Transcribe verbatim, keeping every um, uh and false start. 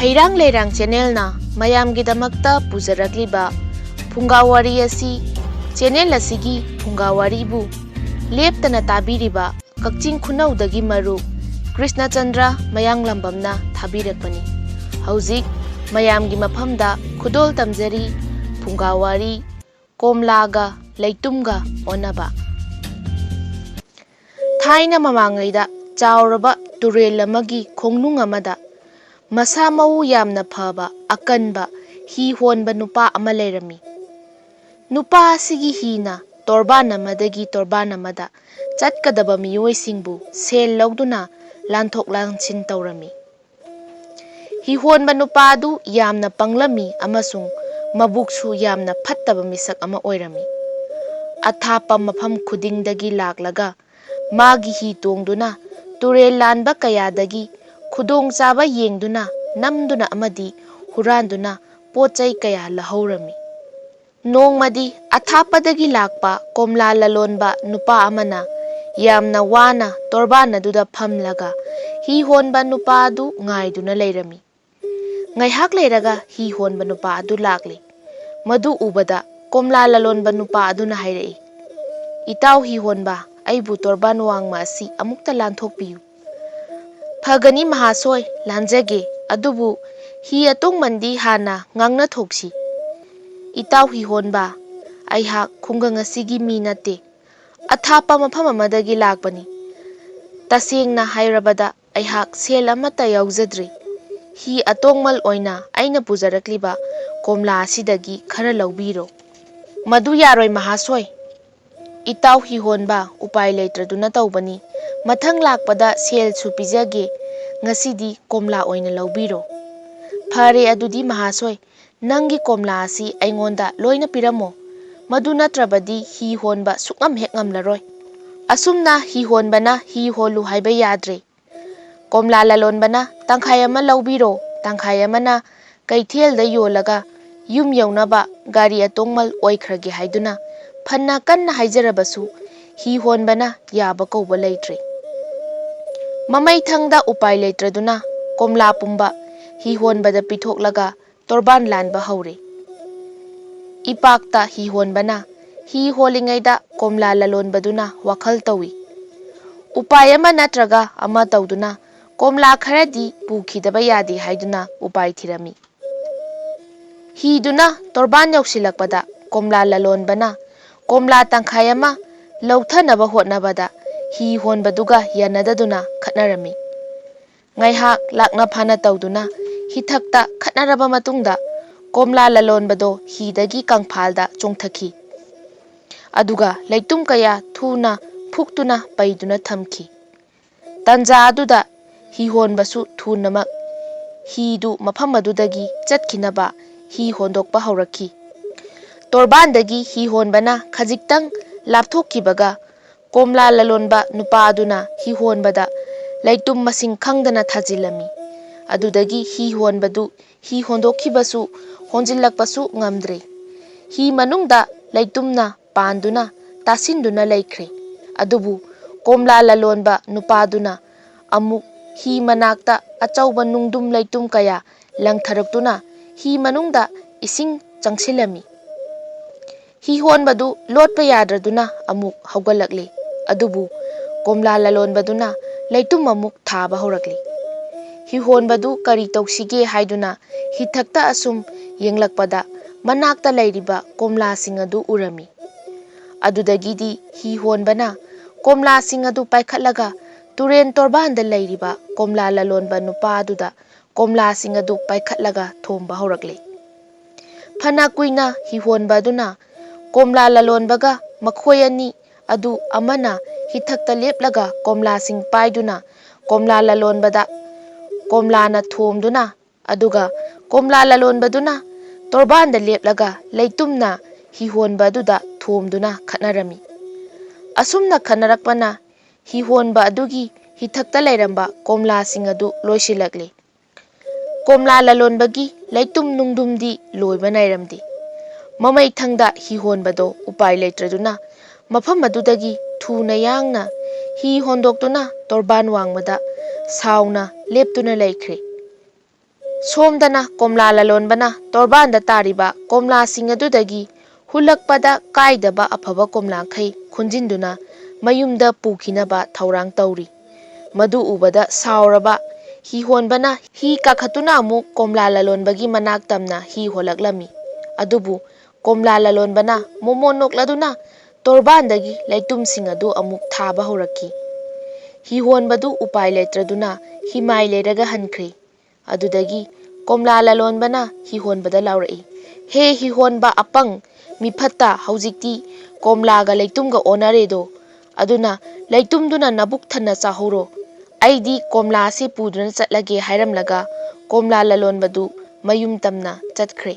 ꯍꯩꯔꯥꯡ ꯂꯩꯔꯥꯡ ꯆꯦꯅꯦꯜꯅ ꯃꯌꯥꯝꯒꯤꯗꯃꯛꯇ ꯄꯨꯖꯔꯛꯂꯤꯕ ꯐꯨꯡꯒꯥ ꯋꯥꯔꯤ ꯑꯁꯤ, ꯆꯦꯅꯦꯜ ꯑꯁꯤꯒꯤ ꯐꯨꯡꯒꯥ ꯋꯥꯔꯤꯕꯨ ꯂꯦꯞꯇꯅ ꯇꯥꯕꯤꯔꯤꯕ ꯀꯛꯆꯤꯡ ꯈꯨꯅꯧꯗꯒꯤ ꯃꯔꯨꯞ ꯀ꯭ꯔꯤꯁꯅꯆꯟꯗ꯭ꯔ ꯃꯌꯥꯡꯂꯝꯕꯝꯅ ꯊꯥꯕꯤꯔꯛꯄꯅꯤ꯫ ꯍꯧꯖꯤꯛ ꯃꯌꯥꯝꯒꯤ ꯃꯐꯝꯗ ꯈꯨꯗꯣꯜ ꯇꯝꯖꯔꯤ, ꯐꯨꯡꯒꯥ ꯋꯥꯔꯤ ꯀꯣꯝꯂꯥꯒ ꯂꯩꯇꯨꯝꯒ ꯑꯣꯟꯅꯕ꯫ ꯊꯥꯏꯅ ꯃꯃꯥꯡꯉꯩꯗ ꯆꯥꯎꯔꯕ ꯇꯨꯔꯦꯜ ꯑꯃꯒꯤ ꯈꯣꯡꯅꯨꯡ ꯑꯃꯗ ꯃꯁꯥ ꯃꯎ ꯌꯥꯝꯅ ꯐꯕ, ꯑꯀꯟꯕ ꯍꯤ ꯍꯣꯟꯕ ꯅꯨꯄꯥ ꯑꯃ ꯂꯩꯔꯝꯃꯤ꯫ ꯅꯨꯄꯥ ꯑꯁꯤꯒꯤ ꯍꯤꯅ ꯇꯣꯔꯕꯥꯟ ꯑꯃꯗꯒꯤ ꯇꯣꯔꯕꯥꯟ ꯑꯃꯗ ꯆꯠꯀꯗꯕ ꯃꯤꯑꯣꯏꯁꯤꯡꯕꯨ ꯁꯦꯜ ꯂꯧꯗꯨꯅ ꯂꯥꯟꯊꯣꯛ ꯂꯥꯟꯁꯤꯟ ꯇꯧꯔꯝꯃꯤ꯫ ꯍꯤꯍꯣꯟꯕ ꯅꯨꯄꯥ ꯑꯗꯨ ꯌꯥꯝꯅ ꯄꯪꯂꯝꯃꯤ ꯑꯃꯁꯨꯡ ꯃꯕꯨꯛꯁꯨ ꯌꯥꯝꯅ ꯐꯠꯇꯕ ꯃꯤꯁꯛ ꯑꯃ ꯑꯣꯏꯔꯝꯃꯤ꯫ ꯑꯊꯥꯞꯄ ꯃꯐꯝ ꯈꯨꯗꯤꯡꯗꯒꯤ ꯂꯥꯛꯂꯒ ꯃꯥꯒꯤ ꯍꯤ ꯇꯣꯡꯗꯨꯅ ꯇꯨꯔꯦꯜ ꯂꯥꯟꯕ ꯀꯌꯥꯗꯒꯤ ꯈꯨꯗꯣꯡꯆꯥꯕ ꯌꯦꯡꯗꯨꯅ ꯅꯝꯗꯨꯅ ꯑꯃꯗꯤ ꯍꯨꯔꯥꯟꯗꯨꯅ ꯄꯣꯠ ꯆꯩ ꯀꯌꯥ ꯂꯧꯍꯧꯔꯝꯃꯤ꯫ ꯅꯣꯡꯃꯗꯤ ꯑꯊꯥꯞꯄꯗꯒꯤ ꯂꯥꯛꯄ ꯀꯣꯝꯂꯥ ꯂꯂꯣꯟꯕ ꯅꯨꯄꯥ ꯑꯃꯅ ꯌꯥꯝꯅ ꯋꯥꯅ ꯇꯣꯔꯕꯥꯟ ꯑꯗꯨꯗ ꯐꯝꯂꯒ ꯍꯤ ꯍꯣꯟꯕ ꯅꯨꯄꯥ ꯑꯗꯨ ꯉꯥꯏꯗꯨꯅ ꯂꯩꯔꯝꯃꯤ꯫ ꯉꯥꯏꯍꯥꯛ ꯂꯩꯔꯒ ꯍꯤ ꯍꯣꯟꯕ ꯅꯨꯄꯥ ꯑꯗꯨ ꯂꯥꯛꯂꯦ꯫ ꯃꯗꯨ ꯎꯕꯗ ꯀꯣꯝꯂꯥ ꯂꯂꯣꯟꯕ ꯅꯨꯄꯥ ꯑꯗꯨꯅ ꯍꯥꯏꯔꯛꯏ, "ꯏꯇꯥꯎ ꯍꯤ ꯍꯣꯟꯕ, ꯑꯩꯕꯨ ꯇꯣꯔꯕꯥꯟ ꯋꯥꯡꯃ ꯑꯁꯤ ꯑꯃꯨꯛꯇ ꯂꯥꯟꯊꯣꯛꯄꯤꯌꯨ꯫" "ꯐꯒꯅꯤ ꯃꯍꯥꯁꯣꯏ, ꯂꯥꯟꯖꯒꯦ, ꯑꯗꯨꯕꯨ ꯍꯤ ꯑꯇꯣꯡꯃꯟꯗꯤ ꯍꯥꯟꯅ ꯉꯥꯡꯅ ꯊꯣꯛꯁꯤ꯫" "ꯏꯇꯥꯎ ꯍꯤ ꯍꯣꯟꯕ, ꯑꯩꯍꯥꯛ ꯈꯨꯡꯒꯪ ꯑꯁꯤꯒꯤ ꯃꯤ ꯅꯠꯇꯦ꯫ ꯑꯊꯥꯞꯄ ꯃꯐꯝ ꯑꯃꯗꯒꯤ ꯂꯥꯛꯄꯅꯤ꯫ ꯇꯁꯦꯡꯅ ꯍꯥꯏꯔꯕꯗ ꯑꯩꯍꯥꯛ ꯁꯦꯜ ꯑꯃꯠꯇ ꯌꯥꯎꯖꯗ꯭ꯔꯤ꯫ ꯍꯤ ꯑꯇꯣꯡꯃꯜ ꯑꯣꯏꯅ ꯑꯩꯅ ꯄꯨꯖꯔꯛꯂꯤꯕ ꯀꯣꯝꯂꯥ ꯑꯁꯤꯗꯒꯤ ꯈꯔ ꯂꯧꯕꯤꯔꯣ꯫" "ꯃꯗꯨ ꯌꯥꯔꯣꯏ ꯃꯍꯥꯁꯣꯏ꯫ ꯏꯇꯥꯎ ꯍꯤꯍꯣꯟꯕ, ꯎꯄꯥꯏ ꯂꯩꯇ꯭ꯔꯗꯨꯅ ꯇꯧꯕꯅꯤ꯫ ꯃꯊꯪ ꯂꯥꯛꯄꯗ ꯁꯦꯜꯁꯨ ꯄꯤꯖꯒꯦ꯫ ꯉꯁꯤꯗꯤ ꯀꯣꯝꯂꯥ ꯑꯣꯏꯅ ꯂꯧꯕꯤꯔꯣ꯫" "ꯐꯔꯦ ꯑꯗꯨꯗꯤ ꯃꯍꯥꯁꯣꯏ, ꯅꯪꯒꯤ ꯀꯣꯝꯂꯥ ꯑꯁꯤ ꯑꯩꯉꯣꯟꯗ ꯂꯣꯏꯅ ꯄꯤꯔꯝꯃꯣ꯫ ꯃꯗꯨ ꯅꯠꯇ꯭ꯔꯕꯗꯤ ꯍꯤ ꯍꯣꯟꯕ ꯁꯨꯛꯉꯝ ꯍꯦꯛ ꯉꯝꯂꯔꯣꯏ꯫" ꯑꯁꯨꯝꯅ ꯍꯤ ꯍꯣꯟꯕꯅ ꯍꯤ ꯍꯣꯜꯂꯨ ꯍꯥꯏꯕ ꯌꯥꯗ꯭ꯔꯦ꯫ ꯀꯣꯝꯂꯥ ꯂꯂꯣꯟꯕꯅ, "ꯇꯪꯈꯥꯏ ꯑꯃ ꯂꯧꯕꯤꯔꯣ, ꯇꯪꯈꯥꯏ ꯑꯃꯅ ꯀꯩꯊꯦꯜꯗ ꯌꯣꯜꯂꯒ ꯌꯨꯝ ꯌꯧꯅꯕ ꯒꯥꯔꯤ ꯑꯇꯣꯡꯃꯜ ꯑꯣꯏꯈ꯭ꯔꯒꯦ" ꯍꯥꯏꯗꯨꯅ ꯐꯅ ꯀꯟꯅ ꯍꯥꯏꯖꯔꯕꯁꯨ ꯍꯤ ꯍꯣꯟꯕꯅ ꯌꯥꯕ ꯀꯧꯕ ꯂꯩꯇ꯭ꯔꯦ꯫ ꯃꯃꯩꯊꯪꯗ ꯎꯄꯥꯏ ꯂꯩꯇ꯭ꯔꯗꯨꯅ ꯀꯣꯝꯂꯥ ꯄꯨꯝꯕ ꯍꯤ ꯍꯣꯟꯕꯗ ꯄꯤꯊꯣꯛꯂꯒ ꯇꯣꯔꯕꯥꯟ ꯂꯥꯟꯕ ꯍꯧꯔꯦ꯫ ꯏꯄꯥꯛꯇ ꯍꯤ ꯍꯣꯟꯕꯅ ꯍꯤ ꯍꯣꯜꯂꯤꯉꯩꯗ ꯀꯣꯝꯂꯥ ꯂꯂꯣꯟꯕꯗꯨꯅ ꯋꯥꯈꯜ ꯇꯧꯏ, "ꯎꯄꯥꯏ ꯑꯃ ꯅꯠꯇ꯭ꯔꯒ ꯑꯃ ꯇꯧꯗꯨꯅ ꯀꯣꯝꯂꯥ ꯈꯔꯗꯤ ꯄꯨꯈꯤꯗꯕ ꯌꯥꯗꯦ" ꯍꯥꯏꯗꯨꯅ ꯎꯄꯥꯏ ꯊꯤꯔꯝꯃꯤ꯫ ꯍꯤꯗꯨꯅ ꯇꯣꯔꯕꯥꯟ ꯌꯧꯁꯤꯜꯂꯛꯄꯗ ꯀꯣꯝꯂꯥ ꯂꯂꯣꯟꯕꯅ ꯀꯣꯝꯂꯥ ꯇꯪꯈꯥꯏ ꯑꯃ ꯂꯧꯊꯅꯕ ꯍꯣꯠꯅꯕꯗ ꯍꯤ ꯍꯣꯟꯕꯗꯨꯒ ꯌꯥꯅꯗꯗꯨꯅ ꯈꯠꯅꯔꯝꯃꯤ꯫ ꯉꯥꯏꯍꯥꯛ ꯂꯥꯛꯅ ꯐꯥꯅ ꯇꯧꯗꯨꯅ ꯍꯤꯊꯛꯇ ꯈꯠꯅꯔꯕ ꯃꯇꯨꯡꯗ ꯀꯣꯝꯂꯥ ꯂꯂꯣꯟꯕꯗꯣ ꯍꯤꯗꯒꯤ ꯀꯪꯐꯥꯜꯗ ꯆꯣꯡꯊꯈꯤ꯫ ꯑꯗꯨꯒ ꯂꯩꯇꯨꯝ ꯀꯌꯥ ꯊꯨꯅ ꯐꯨꯛꯇꯨꯅ ꯄꯩꯗꯨꯅ ꯊꯝꯈꯤ꯫ ꯇꯟꯖꯥ ꯑꯗꯨꯗ ꯍꯤꯍꯣꯟꯕꯁꯨ ꯊꯨꯅꯃꯛ ꯍꯤꯗꯨ ꯃꯐꯝ ꯑꯗꯨꯗꯒꯤ ꯆꯠꯈꯤꯅꯕ ꯍꯤ ꯍꯣꯟꯗꯣꯛꯄ ꯍꯧꯔꯛꯈꯤ꯫ ꯇꯣꯔꯕꯥꯟꯗꯒꯤ ꯍꯤꯍꯣꯟꯕꯅ ꯈꯖꯤꯛꯇꯪ ꯂꯥꯞꯊꯣꯛꯈꯤꯕꯒ ꯀꯣꯝꯂꯥ ꯂꯂꯣꯟꯕ ꯅꯨꯄꯥ ꯑꯗꯨꯅ ꯍꯤꯍꯣꯟꯕꯗ ꯂꯩꯇꯨꯝ ꯃꯁꯤꯡ ꯈꯪꯗꯅ ꯊꯥꯖꯤꯜꯂꯝꯃꯤ꯫ ꯑꯗꯨꯗꯒꯤ ꯍꯤꯍꯣꯟꯕꯗꯨ ꯍꯤ ꯍꯣꯟꯗꯣꯛꯈꯤꯕꯁꯨ ꯍꯣꯟꯖꯤꯜꯂꯛꯄꯁꯨ ꯉꯝꯗ꯭ꯔꯦ꯫ ꯍꯤ ꯃꯅꯨꯡꯗ ꯂꯩꯇꯨꯝꯅ ꯄꯥꯟꯗꯨꯅ ꯇꯥꯁꯤꯟꯗꯨꯅ ꯂꯩꯈ꯭ꯔꯦ꯫ ꯑꯗꯨꯕꯨ ꯀꯣꯝꯂꯥ ꯂꯂꯣꯟꯕ ꯅꯨꯄꯥꯗꯨꯅ ꯑꯃꯨꯛ ꯍꯤ ꯃꯅꯥꯛꯇ ꯑꯆꯧꯕ ꯅꯨꯡꯗꯨꯝ ꯂꯩꯇꯨꯝ ꯀꯌꯥ ꯂꯪꯊꯔꯛꯇꯨꯅ ꯍꯤ ꯃꯅꯨꯡꯗ ꯏꯁꯤꯡ ꯆꯪꯁꯤꯜꯂꯝꯃꯤ꯫ ꯍꯤꯍꯣꯟꯕꯗꯨ ꯂꯣꯠꯄ ꯌꯥꯗ꯭ꯔꯗꯨꯅ ꯑꯃꯨꯛ ꯍꯧꯒꯠꯂꯛꯂꯦ꯫ ꯑꯗꯨꯕꯨ ꯀꯣꯝꯂꯥ ꯂꯂꯣꯟꯕꯗꯨꯅ ꯂꯩꯇꯨꯝ ꯑꯃꯨꯛ ꯊꯥꯕ ꯍꯧꯔꯛꯂꯦ꯫ ꯍꯤꯍꯣꯟꯕꯗꯨ ꯀꯔꯤ ꯇꯧꯁꯤꯒꯦ ꯍꯥꯏꯗꯨꯅ ꯍꯤꯊꯛꯇ ꯑꯁꯨꯝ ꯌꯦꯡꯂꯛꯄꯗ ꯃꯅꯥꯛꯇ ꯂꯩꯔꯤꯕ ꯀꯣꯝꯂꯥꯁꯤꯡ ꯑꯗꯨ ꯎꯔꯝꯃꯤ꯫ ꯑꯗꯨꯗꯒꯤꯗꯤ ꯍꯤꯍꯣꯟꯕꯅ ꯀꯣꯝꯂꯥꯁꯤꯡ ꯑꯗꯨ ꯄꯥꯏꯈꯠꯂꯒ ꯇꯨꯔꯦꯟ ꯇꯣꯔꯕꯥꯟꯗ ꯂꯩꯔꯤꯕ ꯀꯣꯝꯂꯥ ꯂꯂꯣꯟꯕ ꯅꯨꯄꯥ ꯑꯗꯨꯗ ꯀꯣꯝꯂꯥꯁꯤꯡ ꯑꯗꯨ ꯄꯥꯏꯈꯠꯂꯒ ꯊꯣꯝꯕ ꯍꯧꯔꯛꯂꯦ꯫ ꯐꯅ ꯀꯨꯏꯅ ꯍꯤꯍꯣꯟꯕ ꯑꯗꯨꯅ ꯀꯣꯝꯂꯥ ꯂꯂꯣꯟꯕꯒ ꯃꯈꯣꯏ ꯑꯅꯤ ꯑꯗꯨ ꯑꯃꯅ ꯍꯤꯊꯛꯇ ꯂꯦꯞꯂꯒ ꯀꯣꯝꯂꯥꯁꯤꯡ ꯄꯥꯏꯗꯨꯅ ꯀꯣꯝꯂꯥ ꯂꯂꯣꯟꯕꯗ ꯀꯣꯝꯂꯥꯅ ꯊꯣꯝꯗꯨꯅ, ꯑꯗꯨꯒ ꯀꯣꯝꯂꯥ ꯂꯂꯣꯟꯕꯗꯨꯅ ꯇꯣꯔꯕꯥꯟꯗ ꯂꯦꯞꯂꯒ ꯂꯩꯇꯨꯝꯅ ꯍꯤꯍꯣꯟꯕ ꯑꯗꯨꯗ ꯊꯣꯝꯗꯨꯅ ꯈꯠꯅꯔꯝꯃꯤ꯫ ꯑꯁꯨꯝꯅ ꯈꯠꯅꯔꯛꯄꯅ ꯍꯤꯍꯣꯟꯕ ꯑꯗꯨꯒꯤ ꯍꯤꯊꯛꯇ ꯂꯩꯔꯝꯕ ꯀꯣꯝꯂꯥꯁꯤꯡ ꯑꯗꯨ ꯂꯣꯏꯁꯤꯜꯂꯛꯂꯦ꯫ ꯀꯣꯝꯂꯥ ꯂꯂꯣꯟꯕꯒꯤ ꯂꯩꯇꯨꯝ ꯅꯨꯡꯗꯨꯝꯗꯤ ꯂꯣꯏꯕ ꯅꯥꯏꯔꯝꯗꯦ꯫ ꯃꯃꯩꯊꯪꯗ ꯍꯤꯍꯣꯟꯕꯗꯣ ꯎꯄꯥꯏ ꯂꯩꯇ꯭ꯔꯗꯨꯅ ꯃꯐꯝ ꯑꯗꯨꯗꯒꯤ ꯊꯨꯅ ꯌꯥꯡꯅ ꯍꯤ ꯍꯣꯟꯗꯣꯛꯇꯨꯅ ꯇꯣꯔꯕꯥꯟ ꯋꯥꯡꯃꯗ ꯁꯥꯎꯅ ꯂꯦꯞꯇꯨꯅ ꯂꯩꯈ꯭ꯔꯦ꯫ ꯁꯣꯝꯗꯅ ꯀꯣꯝꯂꯥ ꯂꯂꯣꯟꯕꯅ ꯇꯣꯔꯕꯥꯟꯗ ꯇꯥꯔꯤꯕ ꯀꯣꯝꯂꯥꯁꯤꯡ ꯑꯗꯨꯗꯒꯤ ꯍꯨꯜꯂꯛꯄꯗ ꯀꯥꯏꯗꯕ ꯑꯐꯕ ꯀꯣꯝꯂꯥꯈꯩ ꯈꯨꯟꯖꯤꯟꯗꯨꯅ ꯃꯌꯨꯝꯗ ꯄꯨꯈꯤꯅꯕ ꯊꯧꯔꯥꯡ ꯇꯧꯔꯤ꯫ ꯃꯗꯨ ꯎꯕꯗ ꯁꯥꯎꯔꯕ ꯍꯤ ꯍꯣꯟꯕꯅ ꯍꯤ ꯀꯥꯈꯠꯇꯨꯅ ꯑꯃꯨꯛ ꯀꯣꯝꯂꯥ ꯂꯂꯣꯟꯕꯒꯤ ꯃꯅꯥꯛ ꯇꯝꯅ ꯍꯤ ꯍꯣꯜꯂꯛꯂꯝꯃꯤ꯫ ꯑꯗꯨꯕꯨ ꯀꯣꯝꯂꯥ ꯂꯂꯣꯟꯕꯅ ꯃꯣꯃꯣꯟ ꯅꯣꯛꯂꯗꯨꯅ ꯇꯣꯔꯕꯥꯟꯗꯒꯤ ꯂꯩꯇꯨꯝꯁꯤꯡ ꯑꯗꯨ ꯑꯃꯨꯛ ꯊꯥꯕ ꯍꯧꯔꯛꯈꯤ꯫ ꯍꯤ ꯍꯣꯟꯕꯗꯨ ꯎꯄꯥꯏ ꯂꯩꯇ꯭ꯔꯗꯨꯅ ꯍꯤꯃꯥꯏ ꯂꯩꯔꯒ ꯍꯟꯈ꯭ꯔꯦ꯫ ꯑꯗꯨꯗꯒꯤ ꯀꯣꯝꯂꯥ ꯂꯂꯣꯟꯕꯅ ꯍꯤ ꯍꯣꯟꯕꯗ ꯂꯥꯎꯔꯛꯏ, "ꯍꯦ ꯍꯤ ꯍꯣꯟꯕ ꯑꯄꯪ, ꯃꯤꯐꯠꯇ, ꯍꯧꯖꯤꯛꯇꯤ ꯀꯣꯝꯂꯥꯒ ꯂꯩꯇꯨꯝꯒ ꯑꯣꯟꯅꯔꯦꯗꯣ꯫ ꯑꯗꯨꯅ ꯂꯩꯇꯨꯝꯗꯨꯅ ꯅꯕꯨꯛ ꯊꯟꯅ ꯆꯥꯍꯧꯔꯣ꯫ ꯑꯩꯗꯤ ꯀꯣꯝꯂꯥꯁꯤ ꯄꯨꯗꯨꯅ ꯆꯠꯂꯒꯦ" ꯍꯥꯏꯔꯝꯂꯒ ꯀꯣꯝꯂꯥ ꯂꯂꯣꯟꯕꯗꯨ ꯃꯌꯨꯝ ꯇꯝꯅ ꯆꯠꯈ꯭ꯔꯦ꯫